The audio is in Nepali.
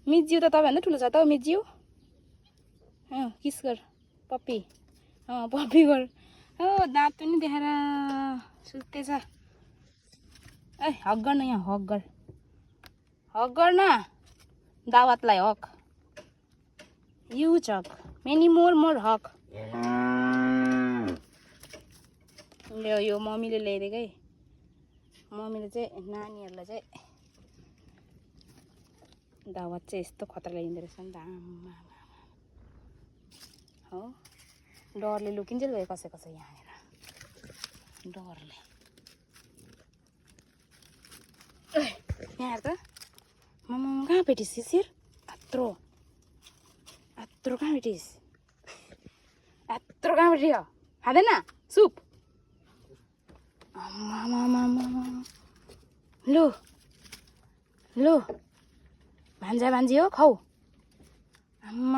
मिजिउ त तपाईँभन्दा ठुलो छ त मिजिउ किस गर पप्पी पप्पी गर दाँत पनि देखाएर सुत्तेछ ए हक गर्न यहाँ हक गर्न दावतलाई हक युज हक मेनी मोर हक यो मम्मीले ल्याइदिएकै मम्मीले चाहिँ नानीहरूलाई चाहिँ दावत चाहिँ यस्तो खतरा ल्याइदिँदो रहेछ नि त आमा हो डरले लुकिन्जेल गयो कसै यहाँनिर डरले यहाँ हेर त मम्मा कहाँ भेटिस् शिशिर यत्रो कहाँ भेटिस् यत्रो कहाँ भेटियो खाँदैन सुप लो भान्जी हो खाऊ आम्मा